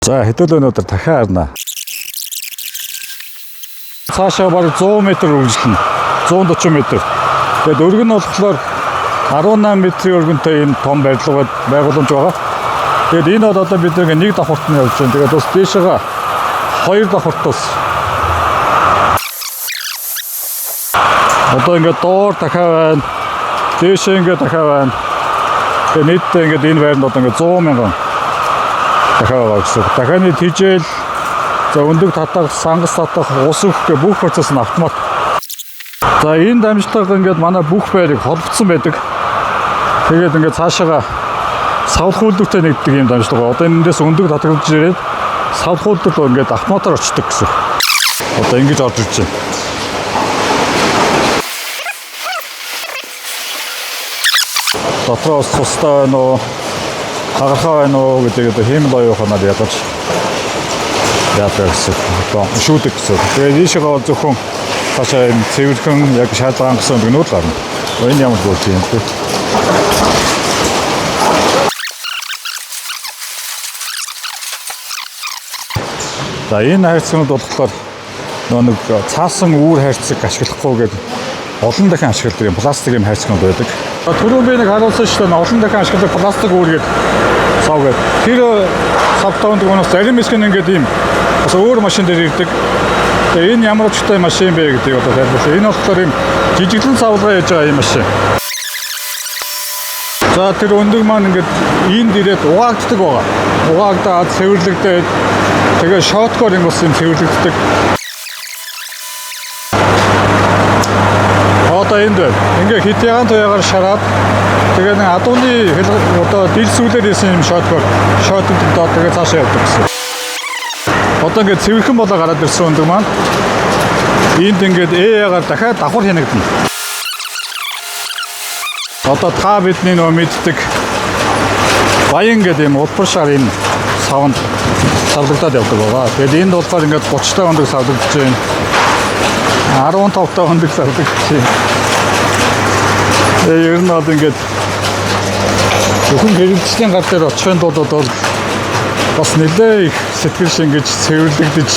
За хэдүүл өнөөдөр дахиад харна. Цаашаа бараг 100 м үргэлжлэнэ. 140 м. Тэгээд өргөн нь болохоор 18 метрийн өргөнтэй энэ том барилга байгууламж байгаа. Тэгээд энэ бол одоо бид нэг давхарт нь явж байна. Тэгээд бас дээшээгээ хоёр давхарт бас одоо ингээд доор дахиад байна. Дээшээ ингээд дахиад байна. Тэгээд нийтдээ ингээд энэ байранд одоо ингээд 100 мянган дахиад байгаа гэсэн. Дахианы тижэл, за өндөг татах, сангас татах, ус өгөх гэх бүх процесс нь автомат. За энэ дамжлага ингээд манай бүх байрыг холбогдсон байдаг. Тэгээд ингээд цаашаага савлах үйлдвэртэй нэгддэг юм дамжлага. Одоо эндээс өндөг татагдж ирээд савлах үйлдвэр рүү ингээд автоматар очдог гэсэн. Одоо ингэж орж ирж байна. Дотроо бас цустай байна уу? Хагархаа байна уу гэдэг одоо хиймэл оюун ухаанаар ядаж яадаг гэсэн. Одоо шүүдэг гэсэн. Тэгээд ийшээ бол зөвхөн цаашаа юм цэвэрхэн яг шаардлага хангасан өндөг л гарна. Энэ ямар гол юм бэ? За энэ хайрцагнууд болохоор нөгөө нэг цаасан үүр хайрцаг ашиглахгүй гэдэг олон дахин ашигладаг юм пластик юм хайрцагнууд байдаг. Түрүүн би нэг харуулсан шүү дээ, олон дахин ашигладаг пластик үүр гэдэг сав гэдэг. Тэр савтай өндөг өнөөс зарим хэсэг нь ингээд ийм бас өөр машин дээр ирдэг. Тэгээ энэ ямар учиртай машин бэ гэдгийг одоо тайлбарлая. Энэ болохоор ийм жижиглэн савлгаа хийж байгаа юм машин. За тэр өндөг маань ингээд энд ирээд угаагддаг байгаа. Угаагдаад цэвэрлэгдээд тэгээ шоткоор юм бас юм цэвэрлэгддэг. Одоо энд байна. Ингээ хит ягаан туяагаар шараад тэгээ нэг адууны одоо дэлсүүлээр хийсэн юм шоткоор шотогдоод тэгээ цаашаа явдаг гэсэн. Одоо ингээд цэвэрхэн болоо гараад ирсэн өндөг маань энд ингээд ягаар дахиад давхар хянагдана. Одоо та бидний нөө мэддэг Баян гэдэг юм улбар шар энэ савнд савлагдаад явдаг байгаа. Тэгээд энд болохоор ингээд 30 та өндөг савлагдаж байна. 15 та өндөг савлагдаж байна. Тэгээд ер нь бол ингээд зөвхөн хэрэгжлийн гар дээр очихын тулд бол бас нэлээ их сэтгэл шингэж цэвэрлэгдэж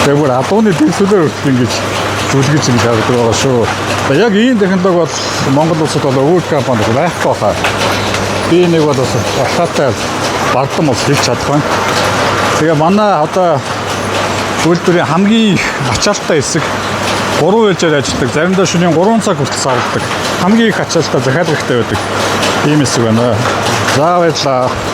тэгээд бүр адууны дэвсгэр хүртэл ингэж зүлгэж ингэж харагддаг байгаа шүү. За яг ийм технологи бол Монгол улсад бол өөр компанид байхгүй хаа. Би нэг бол бас баталгаатай бардам бас хэлж чадах байна. Тэгээ манай одоо үйлдвэрийн хамгийн их ачаалттай хэсэг 3 ээлжээр ажилладаг. Заримдаа шөнийн 3 цаг хүртэл савладаг. Хамгийн их ачаалттай захиалга ихтэй байдаг. Ийм хэсэг байна. За баярлалаа.